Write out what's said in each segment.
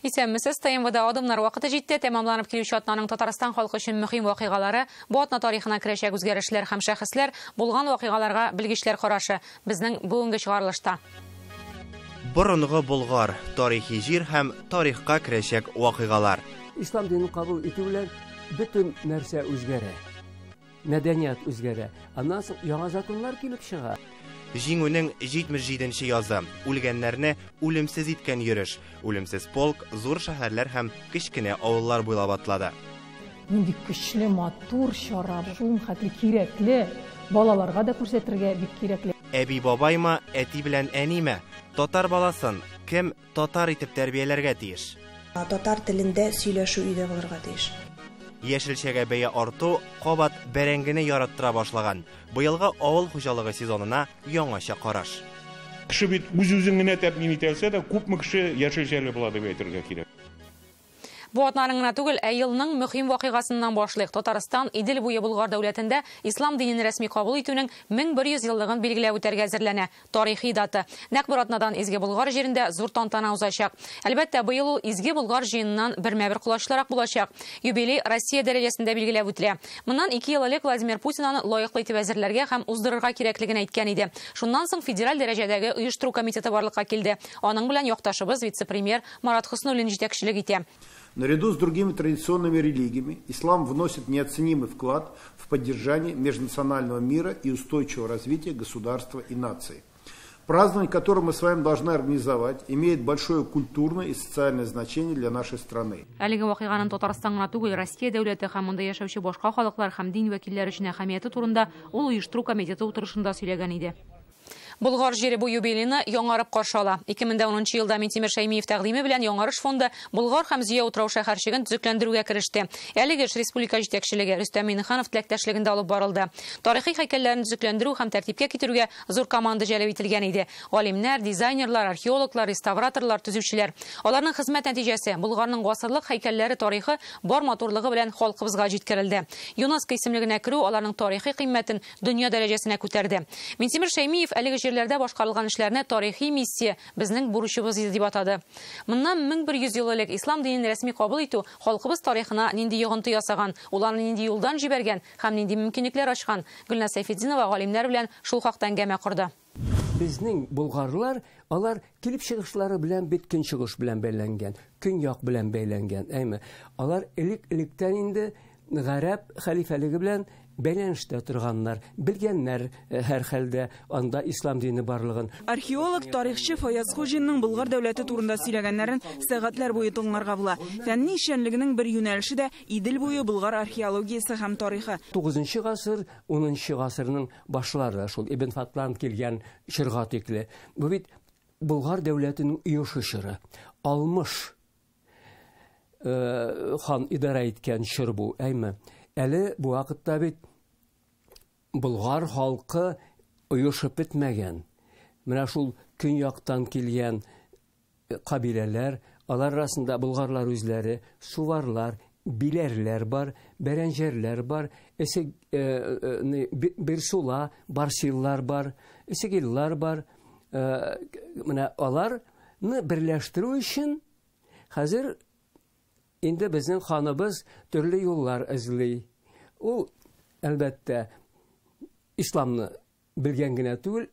Исәнмесез, ТМВда адымнар вакыты җитте. Тәмамланып килүче атнаның Татарстан халкы өчен мөһим вакыйгалары, бу атна тарихына керәчәк үзгәрешләр һәм шәхесләр, булган вакыйгаларга белгечләр карашы безнең бүгенге чыгарылышта. Борынгы Болгар, тарихи җир һәм тарихка керәчәк вакыйгалар. Ислам динен кабул итү белән бөтен нәрсә үзгәрә. Мәдәният үзгәрә. Аннан соң яңа законнар килеп чыга. Җиңүнең 77нче язы. Үлгәннәрне үлемсез иткән йөреш. Үлемсез полк зур шәһәрләр һәм кечкенә авыллар буйлап атлады. Нинди көчле, матур чара, шул хәтле кирәкле, балаларга да күрсәтергә бик кирәкле. Әби бабаймы, әти белән әниме? Татар баласын кем татар итеп тәрбияләргә тиеш? Татар телендә сөйләшү өйдә булырга тиеш. Яшелчәгә бәя арту кабат бәрәңгене яраттыра башлаган. Быелгы авыл хуҗалыгы сезонына яңача караш. Кеше бит үз-үзен генә тәэмин итә алса да, күпме кеше яшелчәле була дип әйтергә кирәк. Бу атнаның гына түгел, ә елның мөһим вакыйгасыннан башлыйк. Татарстан Идел буе Болгар дәүләтендә ислам динен рәсми кабул итүнең 1100 еллыгын билгеләп үтәргә әзерләнә. Тарихи дата. Нәкъ бер атнадан Изге Болгар җирендә зур тантана узачак. Әлбәттә, быел ул Изге Болгар җыеныннан бермә-бер колачлырак булачак. Юбилей Россия дәрәҗәсендә билгеләп үтелә. Моннан 2 ел элек Владимир Путин аны лаеклы итеп әзерләргә һәм уздырырга кирәклеген әйткән иде. Шуннан соң федераль дәрәҗәдәге оештыру комитеты барлыкка килде. Аның белән якташыбыз вице-премьер Марат Хөснуллин җитәкчелек итә. Наряду с другими традиционными религиями ислам вносит неоценимый вклад в поддержание межнационального мира и устойчивого развития государства и нации. Празднование, которое мы с вами должны организовать, имеет большое культурное и социальное значение для нашей страны. Әлеге вакыйганың Татарстан гына түгел, Россия дәүләте һәм монда яшәүче башка халыклар һәм дин вәкилләре өчен әһәмияте турында ул оештыру комитеты утырышында сөйләгән иде. Болгар җире бу юбилейны яңарып каршы ала. 2010 елда Минтимер Шәймиев тәкъдиме белән Яңарыш фонды Болгар һәм Зөя утрау шәһәрчеген төзекләндерүгә кереште. Әлеге эш республика җитәкчелеге Рөстәм Миңнеханов теләктәшлегендә алып барылды. Тарихи һәйкәлләрне төзекләндерү һәм тәртипкә китерүгә зур команда җәлеп ителгән иде. Галимнәр, дизайнерлар, археологлар, реставраторлар, төзүчеләр. Аларның хезмәт нәтиҗәсе Болгарның гасырлык һәйкәлләре тарихы бар матурлыгы белән халкыбызга җиткерелде. ЮНЕСКО исемлегенә керү аларның тарихи кыйммәтен дөнья дәрәҗәсенә күтәрде. Минтимер Шәймиев әлеге җирләрдә башкарылган эшләрне тарихи миссия, безнең бурычыбыз иде дип атады. Моннан 1100 ел элек ислам динен рәсми кабул итү халкыбыз тарихына нинди йогынты ясаган, уларны нинди юлдан җибәргән һәм нинди мөмкинлекләр ачкан. Гөлназ Сәйфетдинова галимнәр белән шул хакта әңгәмә корды. Безнең болгарлар, алар килеп чыгышлары белән бит көнчыгыш белән бәйләнгән, көньяк белән бәйләнгән, әйме? Алар элек-электән инде гарәп хәлифәлеге белән бәйләнештә торганнар, белгәннәр һәр хәлдә анда ислам дине барлыгын. Археолог, тарихчы Фаяз Хуҗинның Болгар дәүләте турында сөйләгәннәрен сәгатьләр буе тыңларга була. Фәнни эшчәнлегенең бер юнәлеше дә Идел буе Болгар археологиясе һәм тарихы. 9 гасыр, 10 гасырның башлары шул Ибн Фатлан килгән чорга тикле. Бу бит Болгар дәүләтенең оешу чоры. Алмыш хан идарә иткән чор бу, әйме? Әле бу вакытта бит Болгар халкы оешып бетмәгән. Менә шул көньяктан килгән кабиләләр, алар арасында болгарлар үзләре, суварлар, биләрләр бар, бәрәнҗәрләр бар, Берсула, барсиллар бар, эсегиллар бар. Менә аларны берләштерү өчен хәзер инде безнең ханыбыз төрле юллар эзли. Ул, әлбәттә, исламны белгән генә түгел,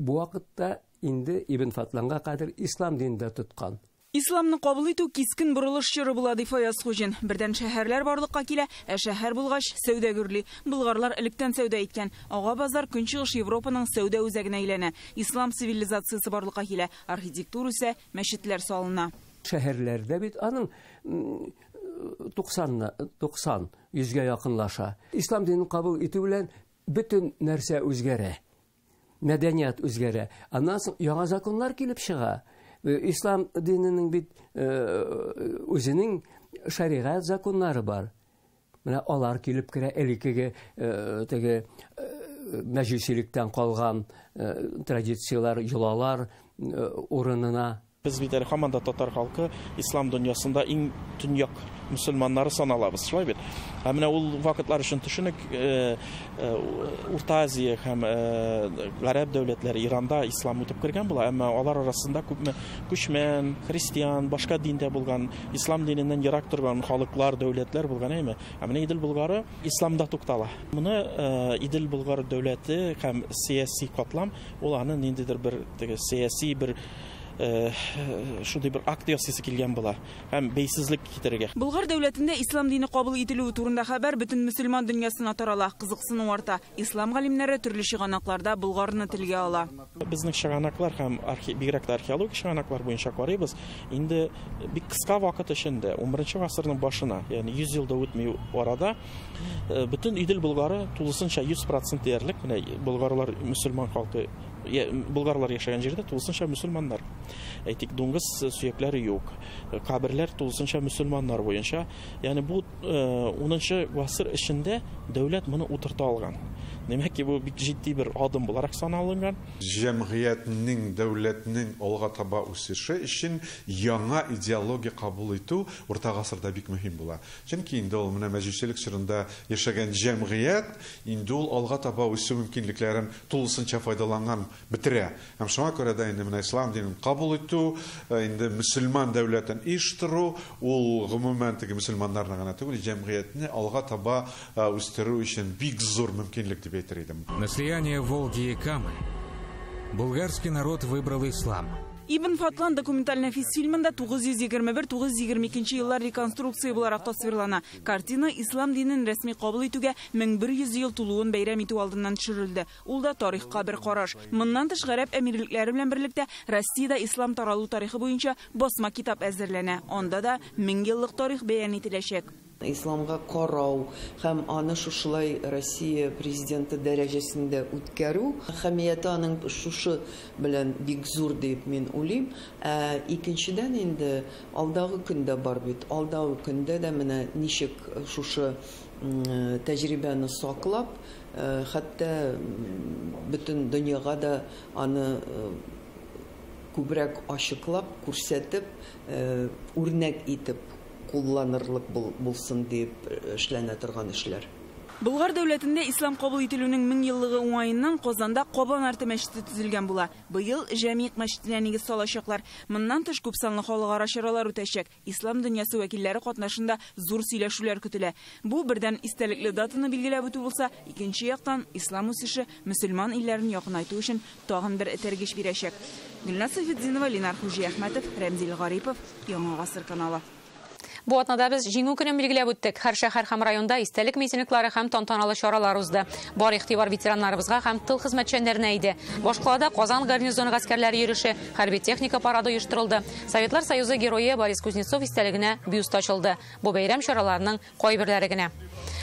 бу вакытта инде Ибн Фатланга кадәр ислам динен дә тоткан. Исламны кабул итү кискен борылыш чоры була, ди Фаяз Хуҗин. Бердән шәһәрләр барлыкка килә, ә шәһәр булгач сәүдә гөрли. Болгарлар электән сәүдә иткән. Ага базар Көнчыгыш Европаның сәүдә үзәгенә әйләнә. Ислам цивилизациясе барлыкка килә, архитектура үсә, мәчетләр салына. Шәһәрләрдә бит аның 90 йөзгә якынлаша. Ислам динен кабул итү белән бөтен нәрсә үзгәрә. Мәдәният үзгәрә. Аннан соң яңа законнар килеп чыга. Ислам диненең бит үзенең шәригать законнары бар. Менә алар килеп керә, элеккеге теге мәҗүсилектән калган традицияләр, йолалар урынына. Без бит әле һаман да татар халкы ислам дөньясында иң төньяк мөселманнары саналабыз, шулай бит. Ә менә ул вакытлар өчен төшенек, Урта Азия һәм гарәп дәүләтләре, Иранда ислам үтеп кергән була, әмма алар арасында күпме күчмән, христиан, башка диндә булган, ислам диненнән ерак торган халыклар, дәүләтләр булган, әйме? Ә менә Идел Болгары исламда туктала. Моны Идел Болгар дәүләте һәм сәяси катлам, ул аны ниндидер бер теге сәяси бер шундый бер акт ясыйсы килгән була һәм бәйсезлек китерергә. Болгар дәүләтендә ислам дине кабул ителүе турында хәбәр бөтен мөселман дөньясына тарала, кызыксыну арта. Ислам галимнәре төрле чыганакларда Болгарны телгә ала. Безнең чыганаклар һәм бигрәк тә археологик чыганаклар буенча карыйбыз, инде бик кыска вакыт эчендә, 11 гасырның башына, ягъни 100 ел да үтми арада, бөтен Идел Болгары тулысынча 100% диярлек, менә болгарлар мөселман халкы, болгарлар яшәгән җирдә тулысынча мөселманнар. Әйтик, дуңгыз сөякләре юк. Каберләр тулысынча мөселманнар буенча. Ягъни бу 10 гасыр эчендә дәүләт моны утырта алган. Димәк ки, бу бик җитди бер адым буларак саналынган. Җәмгыятьнең, дәүләтнең алга таба үсеше өчен яңа идеология кабул итү урта гасырда бик мөһим була. Чөнки инде ул менә мәҗүсилек чорында яшәгән җәмгыять инде ул алга таба үсү мөмкинлекләрен тулысынча файдаланган бетерә. Һәм шуңа күрә дә инде менә ислам динен кабул итү, инде мөселман дәүләтен оештыру, ул гомумән теге мөселманнарны гына түгел, җәмгыятьне алга таба үстерү өчен бик зур мөмкинлек дип әйтер идем. На слияние Волги и Камы булгарский народ выбрал ислам. Ибн Фатлан документаль нәфис фильмында 921-922 еллар реконструкция буларак тасвирлана. Картина ислам динен рәсми кабул итүгә 1100 ел тулуын бәйрәм итү алдыннан төшерелде. Ул да тарихка бер караш. Моннан тыш гарәп әмирлекләре белән берлектә Россиядә ислам таралу тарихы буенча басма китап әзерләнә. Анда да 1000 еллык тарих бәян ителәчәк. Исламга карау һәм аны шушылай Россия президенты дәрәҗәсендә үткәрү әһәмияте аның шушы белән бик зур дип мин уйлыйм. Икенчедән инде алдагы көндә бар бит. Алдагы көндә дә менә ничек шушы тәҗрибәне саклап, хәтта бөтен дөньяга да аны күбрәк ачыклап, күрсәтеп, үрнәк итеп кулланырлык булсын дип эшләнә торган эшләр. Болгар дәүләтендә ислам кабул ителүнең 1000 еллыгы уңаеннан Казанда Кабан арты мәчете төзелгән була. Быел Җәмигъ мәчетенә нигез салачаклар. Моннан тыш күпсанлы халыкара чаралар үтәчәк. Ислам дөньясы вәкилләре катнашында зур сөйләшүләр көтелә. Бу бердән истәлекле датаны билгеләп үтү булса, икенче яктан ислам үсеше мөселман илләрен якынайту өчен тагын бер этәргеч бирәчәк. Гөлназ Сафетдинова, Ленар Хуҗиәхмәтов, Рәмзил Гарипов, Яңа Гасыр каналы. Бу атнада без Җиңү көнен билгеләп үттек. Һәр шәһәр һәм районда истәлек митинглары һәм тантаналы чаралар узды. Бар игътибар ветераннарыбызга һәм тыл хезмәтчәннәренә иде. Башкалада Казан гарнизоны гаскәрләре йөреше, хәрби техника парады оештырылды. Советлар Союзы герое Борис Кузнецов истәлегенә бюст ачылды. Бу бәйрәм чараларының кайберләре генә.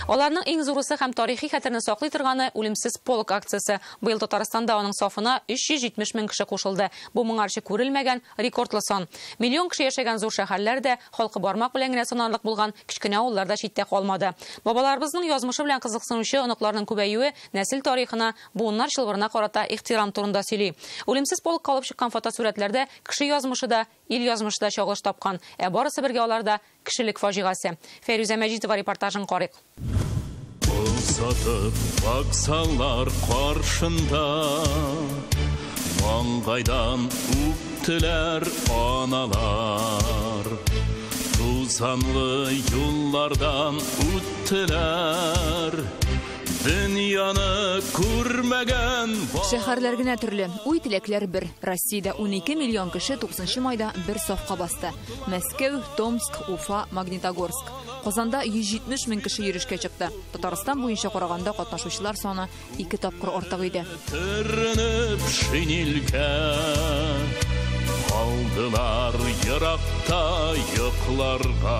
Аларның иң зурысы һәм тарихи хәтерне саклый торганы Үлемсез полк акциясе. Быел Татарстанда аның сафына 370 мең кеше кушылды. Бу моңарчы күрелмәгән рекордлы сан. Миллион кеше яшәгән зур шәһәрләрдә халкы бармак белән генә санарлык булган кечкенә авыллар да читтә калмады. Бабаларыбызның язмышы белән кызыксынучы оныкларның күбәюе нәсел тарихына, буыннар чылбырына карата ихтирам турында сөйли. Үлемсез полк калып чыккан фотосурәтләрдә кеше язмышы да, ил язмышы да чагылыш тапкан. Ә барысы бергә аларда кешелек фаҗигасе. Фәйрүзә Мәҗитова репортажын карыйк. Сатып вокзаллар каршында маңгайдан үптеләр аналар. Тузанлы юллардан үттеләр. Дөньяны күрмәгән. Шәһәрләр генә төрле, уй теләкләр бер. Россиядә 12 миллион кеше 9 майда бер сафка басты. Мәскәү, Томск, Уфа, Магнитогорск. Казанда 170 мең кеше йөрешкә чыкты. Татарстан буенча караганда катнашучылар саны 2 тапкыр артык иде. Төренеп шинельгә калдылар еракта йокларга.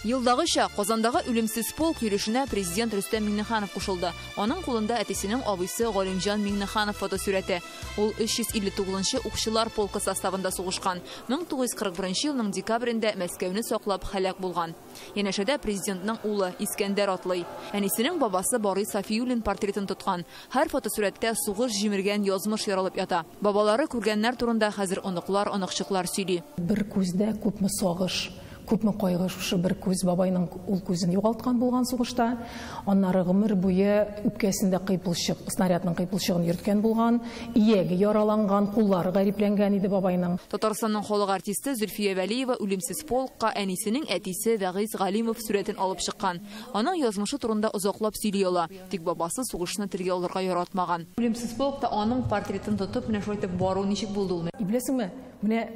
Елдагыча, Казандагы Үлемсез полк йөрешенә президент Рөстәм Миңнеханов кушылды. Аның кулында әтисенең абыйсы Галимҗан Миңнеханов фотосурәте. Ул 359 укчылар полкы составында сугышкан. 1941 елның декабрендә Мәскәүне саклап һәлак булган. Янәшәдә президентның улы Искәндәр атлый. Әнисенең бабасы Барый Сафиуллин портретын тоткан. Һәр фотосурәттә сугыш җимергән язмыш яралып ята. Бабалары күргәннәр турында хәзер оныклар, оныкчыклар сөйли. Бер күздә күпме сагыш, күпме кайгы, шушы бер күз. Бабайның ул күзен югалткан булган сугышта. Аннары гомер буе үпкәсендә кыйпылчык, снарядның кыйпылчыгын йөрткән булган, ияге яраланган, куллары гарипләнгән иде бабайның. Татарстанның халык артисты Зөлфия Вәлиева Үлемсез полкка әнисенең әтисе Вәгыйз Галимов сурәтен алып чыккан. Аның язмышы турында озаклап сөйли ала. Тик бабасы сугышны телгә алырга яратмаган. Үлемсез полкта аның портретын тотып, менә шулай итеп бару ничек булды ул? Беләсеңме, менә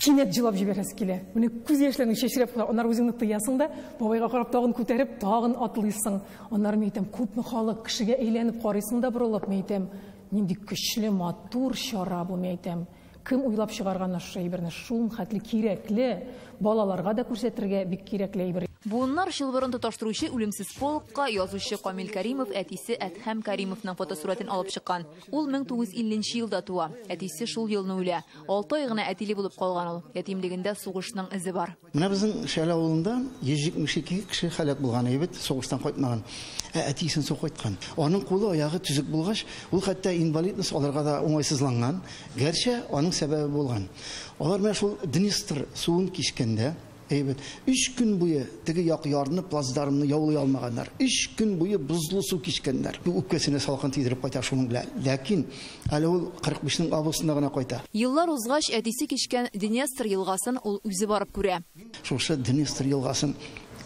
кинәт җылап җибәрәсе килә. Менә күз яшьләрең чәчрәп кала. Аннары үзеңне тыясың да, бабайга карап тагын күтәреп, тагын атлыйсың. Аннары мин әйтәм, күпме халык, кешегә әйләнеп карыйсың да борылып, мин әйтәм, нинди көчле, матур чара бу, мин әйтәм. Кем уйлап чыгарган шушы әйберне? Шул хәтле кирәкле, балаларга да күрсәтергә бик кирәкле әйбер. Буыннар чылбырын тоташтыручы Үлемсез полкка язучы Камил Каримов әтисе Әдһәм Каримовның фотосурәтен алып чыккан. Ул 1950 елда туа. Әтисе шул елны үлә. 6 ай гына әтиле булып калган ул. Ятимлегендә сугышның эзе бар. Менә безнең Шәле авылында 172 кеше һәлак булган, әйбәт, сугыштан кайтмаган. Ә әтисен соң кайткан. Аның кулы, аягы төзек булгач, ул хәтта инвалидность алырга да уңайсызланган. Гәрчә аның сәбәбе булган. Алар менә шул Днестр суын кичкәндә, әйбәт, 3 көн буе теге як ярны, плацдармны яулый алмаганнар. 3 көн буе бозлы су кичкәннәр. Үпкәсенә салкын тидереп кайта шуның белән. Ләкин әле ул 45-нең августында гына кайта. Еллар узгач, әтисе кичкән Днестр елгасын ул үзе барып күрә. Шушы Днестр елгасын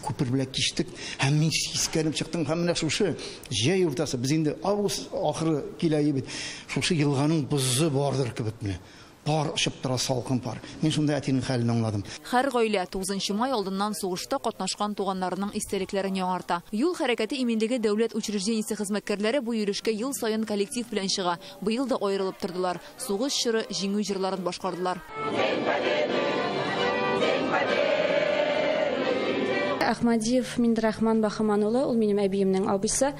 күпер белән кичтек һәм мин сискәнеп чыктым. Һәм менә шушы җәй уртасы, без инде август ахыры килә бит. Шушы елганың бозы бардыр кебек менә. Пар очып тора, салкын пар. Мин шунда әтинең хәлен аңладым. Һәр гаилә 9 май алдыннан сугышта катнашкан туганнарының истәлекләрен яңарта. Юл хәрәкәте иминлеге дәүләт учреждениесе хезмәткәрләре бу йөрешкә ел саен коллектив белән чыга. Быел да аерылып тордылар. Сугыш чоры җиңү җырларын башкардылар. Ахмадиев Миндрахман Бахаман улы, ул минем әбиемнең абыйсы.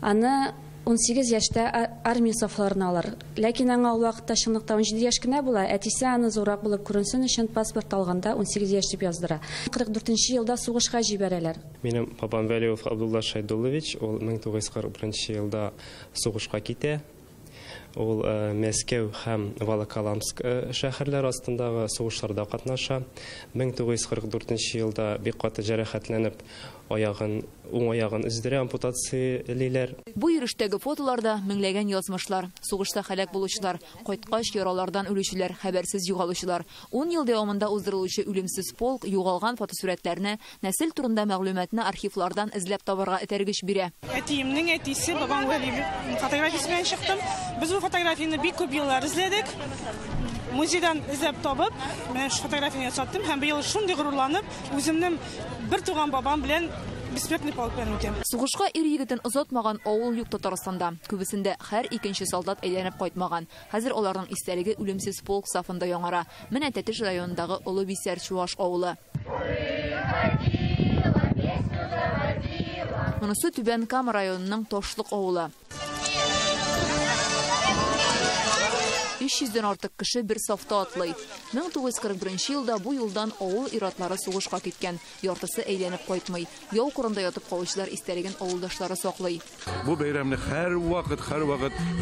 Аны 18 яшьтә армия сафларына алар. Ләкин аңа ул вакытта чынлыкта 17 яшь кенә була. Әтисе аны зуррак булып күренсен өчен паспорт алганда 18 яшь дип яздыра. 44 елда сугышка җибәрәләр. Минем папам Вәлиев Абдулла Шайдуллович, ул 1941 елда сугышка китә. Ул Мәскәү һәм Волоколамск шәһәрләре астындагы сугышларда катнаша. 1944 елда бик каты җәрәхәтләнеп, аягын, уң аягын өздерә, ампутациялиләр. Бу йөрештәге фотоларда меңләгән язмышлар, сугышта һәлак булучылар, кайткач яралардан үлүчеләр, хәбәрсез югалучылар. 10 ел дәвамында уздырылучы Үлемсез полк югалган фотосурәтләрне, нәсел турында мәгълүматны архивлардан эзләп табарга этәргеч бирә. Әтиемнең әтисе бабам Вәлиев фотографиясе белән чыктым. Без бу фотографияне бик күп еллар эзләдек. Музейдан эзләп табып, менә шу фотографияне ясаттым һәм быел шундый горурланып, үземнең бер туган бабам белән бессмертный полк белән үтәм. Сугышка ир егетен озатмаган авыл юк Татарстанда. Күбесендә һәр икенче солдат әйләнеп кайтмаган. Хәзер аларның истәлеге Үлемсез полк сафында яңара. Менә Тәтеш районындагы Олы Бисәр Чуаш авылы. Монысы Түбән Кама районының Ташлык авылы. 300-дән артык кеше бер сафта атлый. 1941 елда бу юлдан авыл иратлары сугышка киткән. Яртысы әйләнеп кайтмый. Яу кырында ятып калучылар истәлеген авылдашлары саклый. Бу бәйрәмне һәр вакыт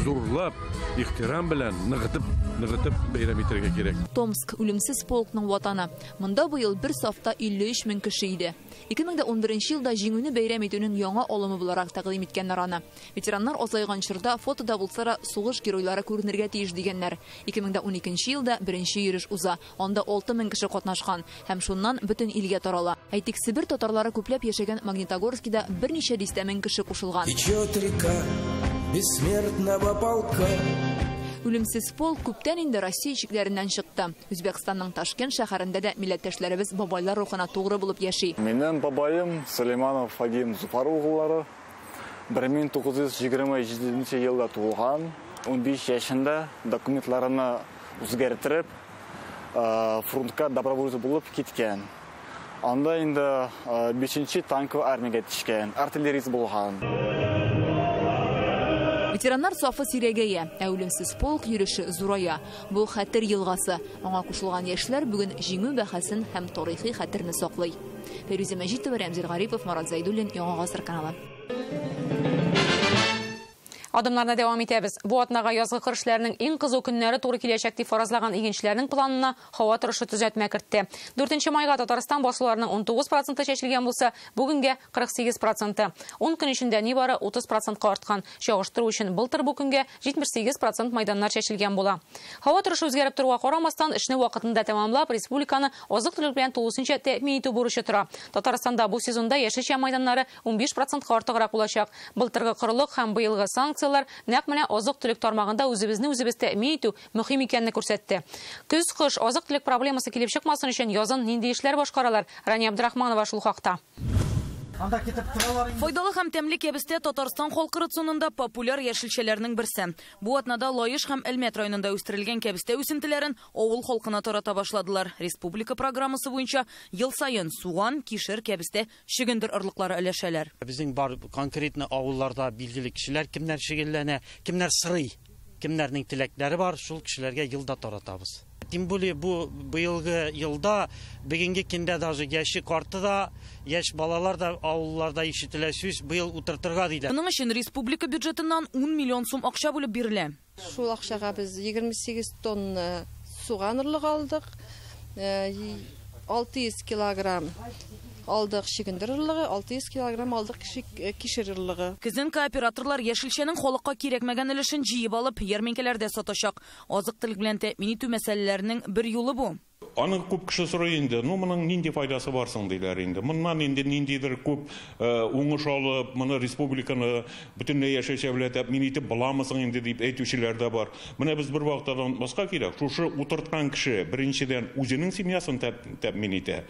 зурлап, ихтирам белән ныгытып бәйрәм итәргә кирәк. Томск Үлемсез полкның ватаны. Монда быел бер сафта 53 мең кеше иде. 2011 елда җиңүне бәйрәм итүнең яңа алымы буларак тәкъдим иткәннәр аны. Ветераннар азайган чорда фотода булса да сугыш геройлары күренергә тиеш дигәннәр. 2012 елда беренче йөреш уза. Анда 6000 кеше катнашкан һәм шуннан бөтен илгә тарала. Әйтик, Себер татарлары күпләп яшәгән Магнитогорскида берничә дистә мең кеше кушылган. Течет река бессмертного полка. Үлемсез полк күптән инде Россия чикләреннән чыкты. Үзбәкстанның Ташкент шәһәрендә дә милләттәшләребез бабайлар рухына тугры булып яши. Минем бабаем Сулейманов Фагим Зуфар угыллары 1927 елда туган. 15 яшендә документларны үзгәрттереп, фронтка добровольец булып киткән. Анда инде 5-нче танковый армиягә төшкән, артиллерист булган. Ветераннар сафы сирәгәя, ә үлемсез полк йөреше зурая. Бу хәтер елгасы. Аңа кушылган яшьләр бүген җиңү бәһасен һәм тарихи хәтерне саклый. Фәйрүзә Мәҗитова, Рәмзил Гарипов, Марат Зәйдуллин, Яңа Гасыр каналы. Адымнарны дәвам итәбез. Бу атнага язгы кыр эшләренең иң кызу көннәре туры киләчәк дип фаразлаган игенчеләрнең планына һава торышы төзәтмә кертте. 4 майга Татарстан басуларының 19% чәчелгән булса, бүгенгә 48%. 10 көн эчендә нибары 30%ка арткан. Чагыштыру өчен былтыр бу көнгә 78% майданнар чәчелгән була. Һава торышы үзгәреп торуга карамастан, эшне вакытында тәмамлап, республиканы азык-төлек белән тулысынча тәэмин итү бурычы тора. Татарстанда бу сезонда яшелчә майданнары 15%ка артыграк булачак. Былтыргы корылык һәм быелгы санкцияләр нәкъ менә азык-төлек тармагында үзебезне үзебез тәэмин итү мөһим икәнне күрсәтте. Көз-кыш азык-төлек проблемасы килеп чыкмасын өчен язын нинди эшләр башкаралар? Рания Абдрахманова шул хакта. Файдалы һәм тәмле кәбестә Татарстан халкы рационында популяр яшелчәләрнең берсе. Бу атнада Лаеш һәм Әлмәт районында үстерелгән кәбестә үсентеләрен авыл халкына тарата башладылар. Республика программасы буенча ел саен суган, кишер, кәбестә, чөгендер орлыклары өләшәләр. Безнең бар конкретно авылларда билгеле кешеләр, кемнәр шөгыльләнә, кемнәр сорый, кемнәрнең теләкләре бар, шул кешеләргә елда таратабыз. Тем более бу быелгы елда бүгенге көндә даже яше карты да, яшь балалар да авылларда ишетелә сүз быел утыртырга диләр. Моның өчен республика бюджетыннан 10 миллион сум акча бүлеп бирелә. Шул акчага без 28 тонна суган орлыгы алдык, 600 килограмм алдык чөгендер орлыгы, 600 килограмм алдык кишер орлыгы. Көзен кооператорлар яшелчәнең халыкка кирәкмәгән өлешен җыеп алып, ярминкәләрдә сатачак. Азык-төлек белән тәэмин итү мәсьәләләренең бер юлы бу. Аны күп кеше сорый инде, ну моның нинди файдасы бар соң диләр инде. Моннан инде ниндидер күп уңыш алып, моны республиканы бөтенләй яшелчә белән тәэмин итеп буламы соң инде дип әйтүчеләр дә бар. Менә без бер вакытта онытмаска кирәк, шушы утырткан кеше беренчедән үзенең семьясын тәэмин итә.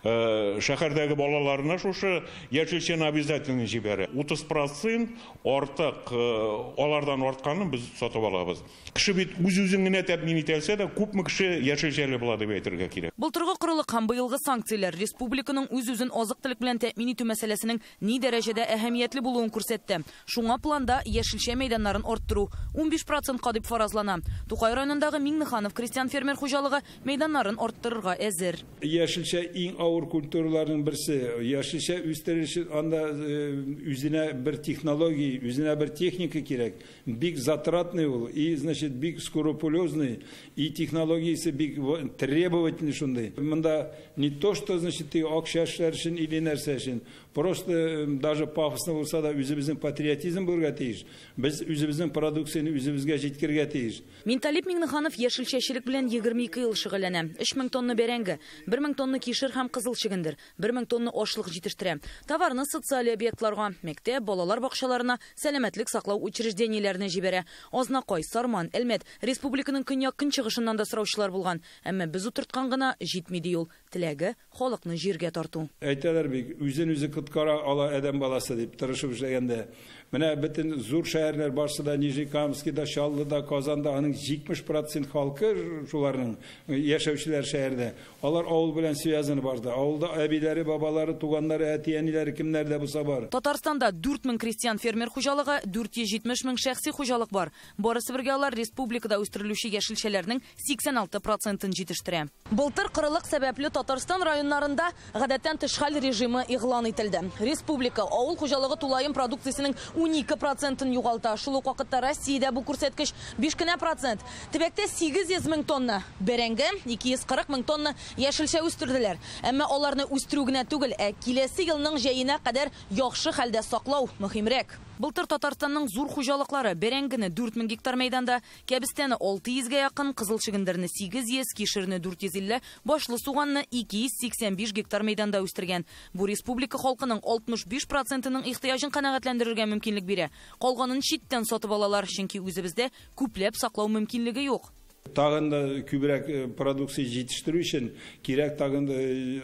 Шәһәрдәге балаларына шушы яшелчәне обязательно җибәрә. 30% артык алардан артканын без сатып алабыз. Кеше бит үз-үзен генә тәэмин итә алса да, күпме кеше яшелчәле була дип әйтергә кирәк. Былтыргы корылык һәм быелгы санкцияләр республиканың үз-үзен азык-төлек белән тәэмин итү мәсьәләсенең ни дәрәҗәдә әһәмиятле булуын күрсәтте. Шуңа планда яшелчә мәйданнарын арттыру 15%ка дип фаразлана. Тукай районындагы Миңнеханов крестьян фермер хуҗалыгы мәйданнарын арттырырга әзер. Яшелчә иң авыр культураларның берсе. Яшелчә үстерү өчен анда үзенә бер технология, үзенә бер техника кирәк. Бик затратный ул, и значит бик скрупулезный, и технологиясе бик требовательный шундый. Монда не то, что значит ты акча эшләр өчен или нәрсә өчен, просто даже пафосно булса да үзебезнең патриотизм булырга тиеш. Без үзебезнең продукцияне үзебезгә җиткерергә тиеш. Минталип Миңнеханов яшелчәчелек белән 22 ел шөгыльләнә. 3000 тонна бәрәңге, 1000 тонна кишер һәм кызыл чөгендер, 1000 тонна ашлык җитештерә. Товарны социаль объектларга, мәктәп, балалар бакчаларына, сәламәтлек саклау учреждениеләренә җибәрә. Азнакай, Сарман, Әлмәт республиканың көньяк-көнчыгышыннан да сораучылар булган. Әмма без утырткан гына җитми ди ул. Теләге халыкны җиргә тарту. Әйтәләр бит, үзен үзе коткара ала адәм баласы дип тырышып эшләгәндә. Менә бөтен зур шәһәрләр барсы да Нижнекамскида, Чаллыда, Казанда аның 70% халкы шуларның яшәүчеләр шәһәрдә. Алар авыл белән связаны барда. Авылда әбиләре, бабалары, туганнары, әти-әниләре кемнәр дә булса бар. Татарстанда 4000 крестьян фермер хуҗалыгы, 470 мең шәхси хуҗалык бар. Барысы бергә алар республикада үстерелүче яшелчәләрнең 86%-ын җитештерә. Былтыр кырылык сәбәпле Татарстан районнарында гадәттән тыш хәл режимы игълан ителде. Республика авыл хуҗалыгы тулаем продукциясенең 12%-ын югалта. Шул ук вакытта Россиядә бу күрсәткеч 5%. Төбәктә 800 мең тонна бәрәңге, 240 мең тонна яшелчә үстерделәр. Әмма аларны үстерү генә түгел, ә киләсе елның җәенә кадәр яхшы хәлдә саклау мөһимрәк. Былтыр Татарстанның зур хуҗалыклары бәрәңгене 4000 гектар мәйданда, кәбестәне 600-гә якын, кызыл чөгендерне 800, кишерне 450, башлы суганны 285 гектар мәйданда үстергән. Бу республика халкының 65%-ның ихтыяҗын канәгатьләндерергә мөмкинлек бирә. Калганын читтән сатып алалар, чөнки үзебездә күпләп саклау мөмкинлеге юк. Тагын да күбрәк продукция җитештерү өчен кирәк тагын да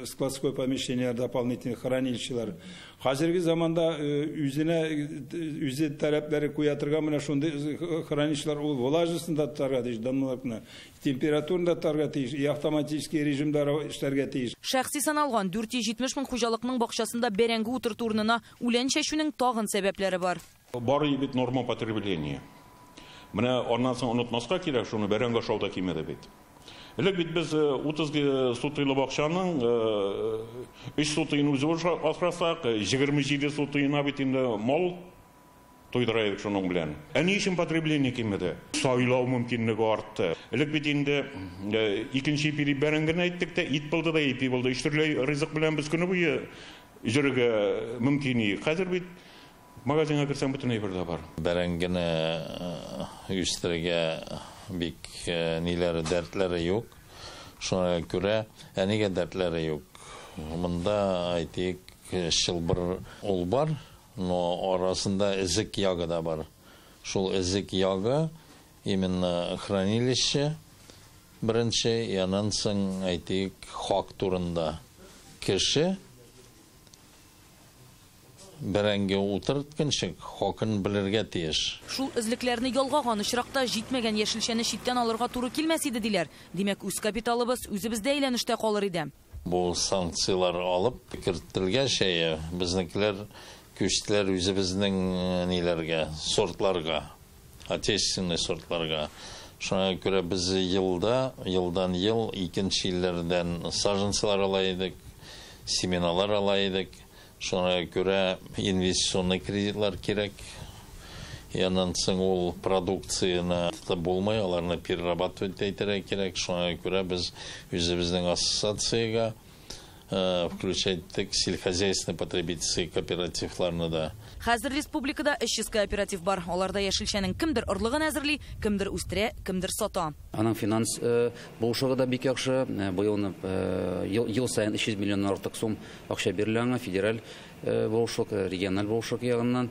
складской помещениеләр, дополнительный хранилищелар. Хәзерге заманда үзенә үзе таләпләре куя торган менә шундый хранилищелар, ул влажностьны да тотарга тиеш, дымлыкны, температураны да тотарга тиеш, и автоматический режимда эшләргә тиеш. Шәхси саналган 470 мең хуҗалыкның бакчасында бәрәңге утырту урынына үлән чәчүнең тагын сәбәпләре бар. Бар бит норма потребления. Менә аннан соң онытмаска кирәк, шуны бәрәңге ашау да кимеде бит. Элек бит без 30 сутыйлы бакчаның 3 сутыен үзе асрасак, 27 сутыена бит инде мал туйдыра идек шуның белән. Ә ни өчен потребление кимеде? Сайлау мөмкинлеге артты. Элек бит инде икенче пири бәрәңгене әйттек тә, ит булды да, ипи булды. Өч төрле ризык белән без көне буе йөрергә мөмкин идек. Хәзер бит магазинга керсәң бөтен әйбер дә бар. Бәрәңгене үстерергә бик ниләре, дәртләре юк. Шуңа күрә, ә нигә дәртләре юк? Монда, әйтик, чылбыр ул бар, но арасында эзек ягы да бар. Шул эзек ягы именно хранилище беренче, яннан соң, әйтик, хак турында кеше бәрәңге утыртканчы хакын белергә тиеш. Шул эзлекләрне ялгаган очракта җитмәгән яшелчәне читтән алырга туры килмәс иде диләр. Димәк, үз капиталыбыз үзебездә әйләнештә калыр иде. Бу санкцияләр алып кертелгәч, безнекеләр күчтеләр үзебезнең ниләргә, сортларга, отечественный сортларга. Шуңа күрә без елда, елдан ел икенче илләрдән саженцалар ала идек, семеналар ала идек. Шуңа күрә инвестиционный кредитлар кирәк. Яннан соң ул продукцияне тотып булмый, аларны перерабатывать итәргә кирәк. Шуңа күрә без үзебезнең ассоциациягә включать иттек сельхозяйственный потребительский кооперативларны да. Хәзер республикада 300 кооператив бар. Аларда яшелчәнең кемдер орлыгын әзерли, кемдер үстерә, кемдер сата. Аның финанс булышыгы да бик яхшы. Быелны ел саен 300 миллионнан артык сум акча бирелә аңа, федераль булышлык, региональ булышлык ягыннан.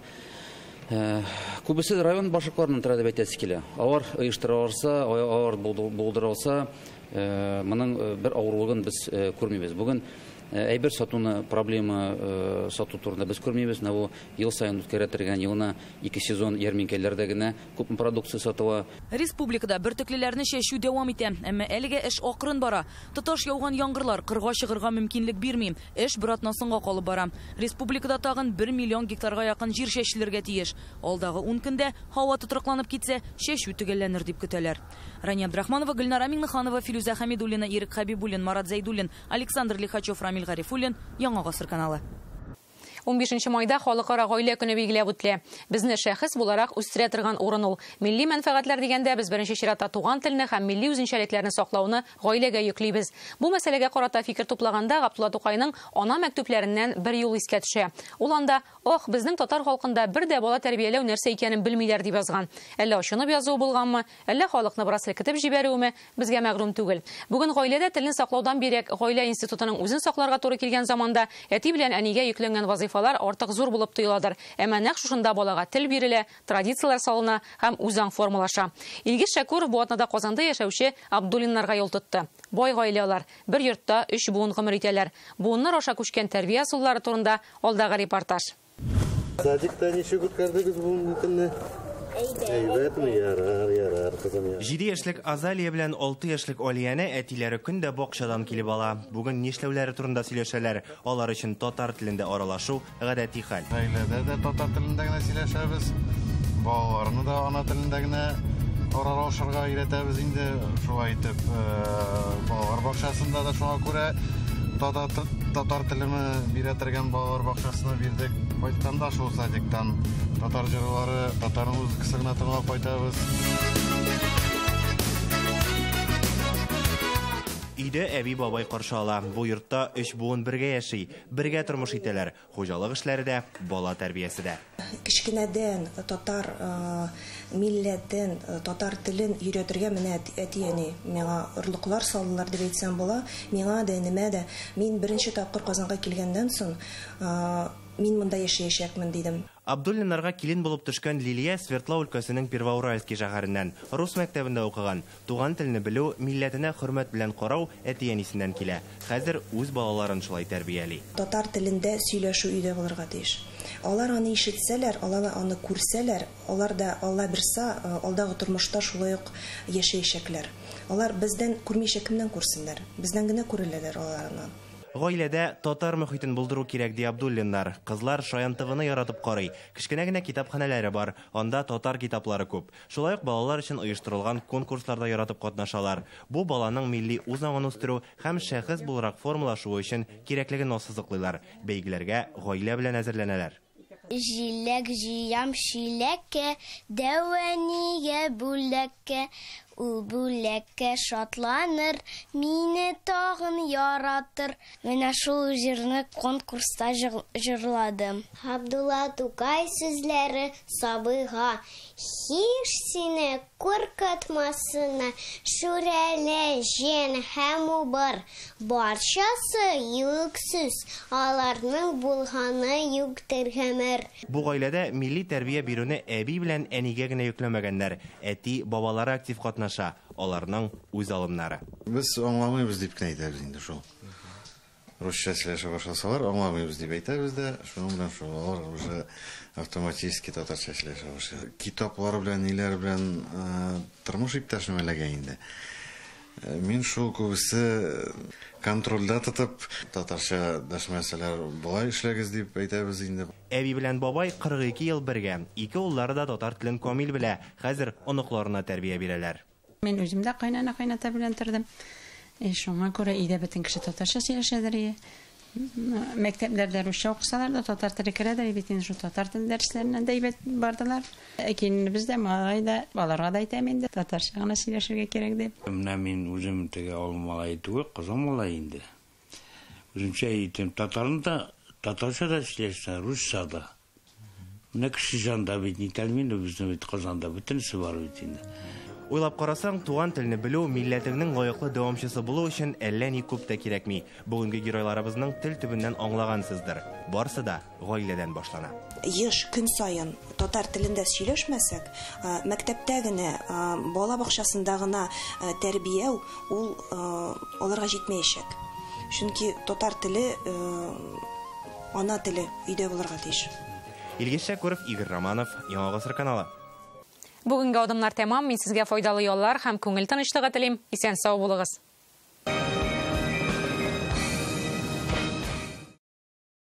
Күбесе район башлыкларының тора дип әйтәсе килә. Алар оештыра алса, алар булдыра алса, моның бер авырлыгын без күрмибез. Бүген әйбер сатуны, проблема сату турында без күрмибез. Менә бу ел саен үткәрә торган елына 2 сезон ярминкәләрдә генә күп продукция сатыла. Республикада бөртеклеләрне чәчү дәвам итә, әмма әлегә эш акрын бара. Тоташ яуган яңгырлар кырга чыгырга мөмкинлек бирми. Эш бер атна соңга калып бара. Республикада тагын 1 миллион гектарга якын җир чәчелергә тиеш. Алдагы 10 көндә һава тотрыкланып китсә, чәчү төгәлләнер дип көтәләр. Рания Абдрахманова, Гөлнара Миңнеханова, Филүзә Хәмидуллина, Ирек Хәбибуллин, Марат Зәйдуллин, Александр Лихачев, Рамил Гарифуллин, Яңа Гасыр каналы. 15 майда халыкара гаилә көне билгеләп үтелә. Безне шәхес буларак үстерә торган урын ул. Милли мәнфәгатьләр дигәндә без беренче чиратта туган телне һәм милли үзенчәлекләрне саклауны гаиләгә йөклибез. Бу мәсьәләгә карата фикер туплаганда Габдулла Тукайның ана мәктүпләреннән бер юл искә төшә. Ул анда: "Ох, безнең татар халкында бер дә бала тәрбияләү нәрсә икәнен белмиләр" дип язган. Әллә ачынып язуы булганмы, әллә халыкны бераз селкетеп җибәрүеме, безгә мәгълүм түгел. Бүген гаиләдә телне саклаудан бигрәк гаилә институтының үзен сакларга туры килгән заманда әти белән әнигә йөкләнгән вазифалар артык зур булып тоеладыр. Әмма нәкъ шушында балага тел бирелә, традицияләр салына һәм үзаң формалаша. Илгиз Шәкүров бу атнада Казанда яшәүче Абдуллиннарга юл тотты. Бай гаилә алар. Бер йортта 3 буын гомер итәләр. Буыннар аша күчкән тәрбия ысуллары турында алдагы репортаж. Садикта ничек үткәрдегез бүгенге көнне? Әйбәтме? Ярар, ярар, кызым. 7 яшьлек Азалия белән 6 яшьлек Алияне әтиләре көндә бакчадан килеп ала. Бүген нишләүләре турында сөйләшәләр. Алар өчен татар телендә аралашу гадәти хәл. Гаиләдә дә татар телендә генә сөйләшәбез. Балаларны да ана телендә генә аралашырга өйрәтәбез инде. Шулай итеп, балалар бакчасында да шуңа күрә татар телеме бирә торган балалар бакчасына бирдек. Кайтканда шул садиктан татар җырлары, татар музыкасы гына тыңлап кайтабыз. Өйдә әби бабай каршы ала. Бу йортта 3 буын бергә яши, бергә тормыш итәләр. Хуҗалык эшләре дә, бала тәрбиясе дә. Кечкенәдән татар милләтен, татар телен өйрәтергә менә әти-әни миңа орлыклар салдылар дип әйтсәм була. Миңа да, энемә дә. Мин беренче тапкыр Казанга килгәннән соң, мин монда яшәячәкмен дидем. Абдуллиннарга килен булып төшкән Лилия Свердлау өлкәсенең Первоуральский шәһәреннән. Рус мәктәбендә укыган. Туган телне белү, милләтенә хөрмәт белән карау әти-әнисеннән килә. Хәзер үз балаларын шулай тәрбияли. Татар телендә сөйләшү өйдә булырга тиеш. Алар аны ишетсәләр, алар аны күрсәләр, алар да, Алла бирса, алдагы тормышта шулай ук яшәячәкләр. Алар бездән күрмичә кемнән күрсеннәр? Бездән генә күреләләр алар аны. Гаиләдә татар мөхитен булдыру кирәк, ди Абдуллиннар. Кызлар Шаян ТВны яратып карый. Кечкенә генә китапханәләре бар, анда татар китаплары күп. Шулай ук балалар өчен оештырылган конкурсларда яратып катнашалар. Бу баланың милли үзаңын үстерү һәм шәхес буларак формалашуы өчен кирәклеген ассызыклыйлар. Бәйгеләргә гаилә белән әзерләнәләр. Җиләк җыям чиләккә, дәү әнигә бүләккә. Ул бүләккә шатланыр, мине тагын яратыр. Менә шул җырны конкурста җырладым. Габдулла Тукай сүзләре сабыйга һич сине куркытмасына, Шүрәле, җен һәм убыр. Барчасы юк сүз, аларның булганы юктыр гомер. Бу гаиләдә милли тәрбия бирүне әби белән әнигә генә йөкләмәгәннәр. Әти, бабалары актив катнаша, аларның үз алымнары. Без аңламыйбыз дип кенә әйтәбез инде шул. Русча сөйләшә башласалар, аңламыйбыз дип әйтәбез дә, шуның белән шул алар уже автоматически татарча сөйләшә башлый. Китаплар белән, ниләр белән тормыш иптәшем эләгә инде. Мин шул күбесе контрольдә тотып, татарча дәшмәсәләр, болай эшләгез дип әйтәбез инде. Әби белән бабай 42 ел бергә. Ике уллары да татар телен камил белә. Хәзер оныкларына тәрбия бирәләр. Мин үзем дә кайнана кайната белән тордым. Шуңа күрә өйдә бөтен кеше татарча сөйләшәдер. Мәктәпләрдә русча укысалар да татар теле керәдер бит инде, шул татар теле дәресләреннән дә әйбәт бардылар. Киленебез дә, малай да, балаларга да әйтәм инде, татарча гына сөйләшергә кирәк дип. Менә мин үзем теге авыл малае түгел, Казан малае инде. Үземчә әйтәм, татарны да татарча да сөйләшсә, русча да. Менә кеше җанда бит нитәлми инде, безнең бит Казанда бөтенесе бар бит инде. Уйлап карасаң, туган телне белү, милләтеңнең лаеклы дәвамчысы булу өчен әллә ни күп тә кирәкми. Бүгенге геройларыбызның тел төбеннән аңлагансыздыр. Барсы да гаиләдән башлана. Еш көн саен татар телендә сөйләшмәсәк, мәктәптә генә, бала бакчасында гына тәрбия ул аларга җитмәячәк. Чөнки татар теле ана теле өйдә булырга тиеш. Илгиз Шәкүров, Игорь Романов, Яңа Гасыр каналы. Бүгенге адымнар тәмам. Мин сезгә файдалы яллар һәм күңел тынычлыгы телим. Исән сау булыгыз.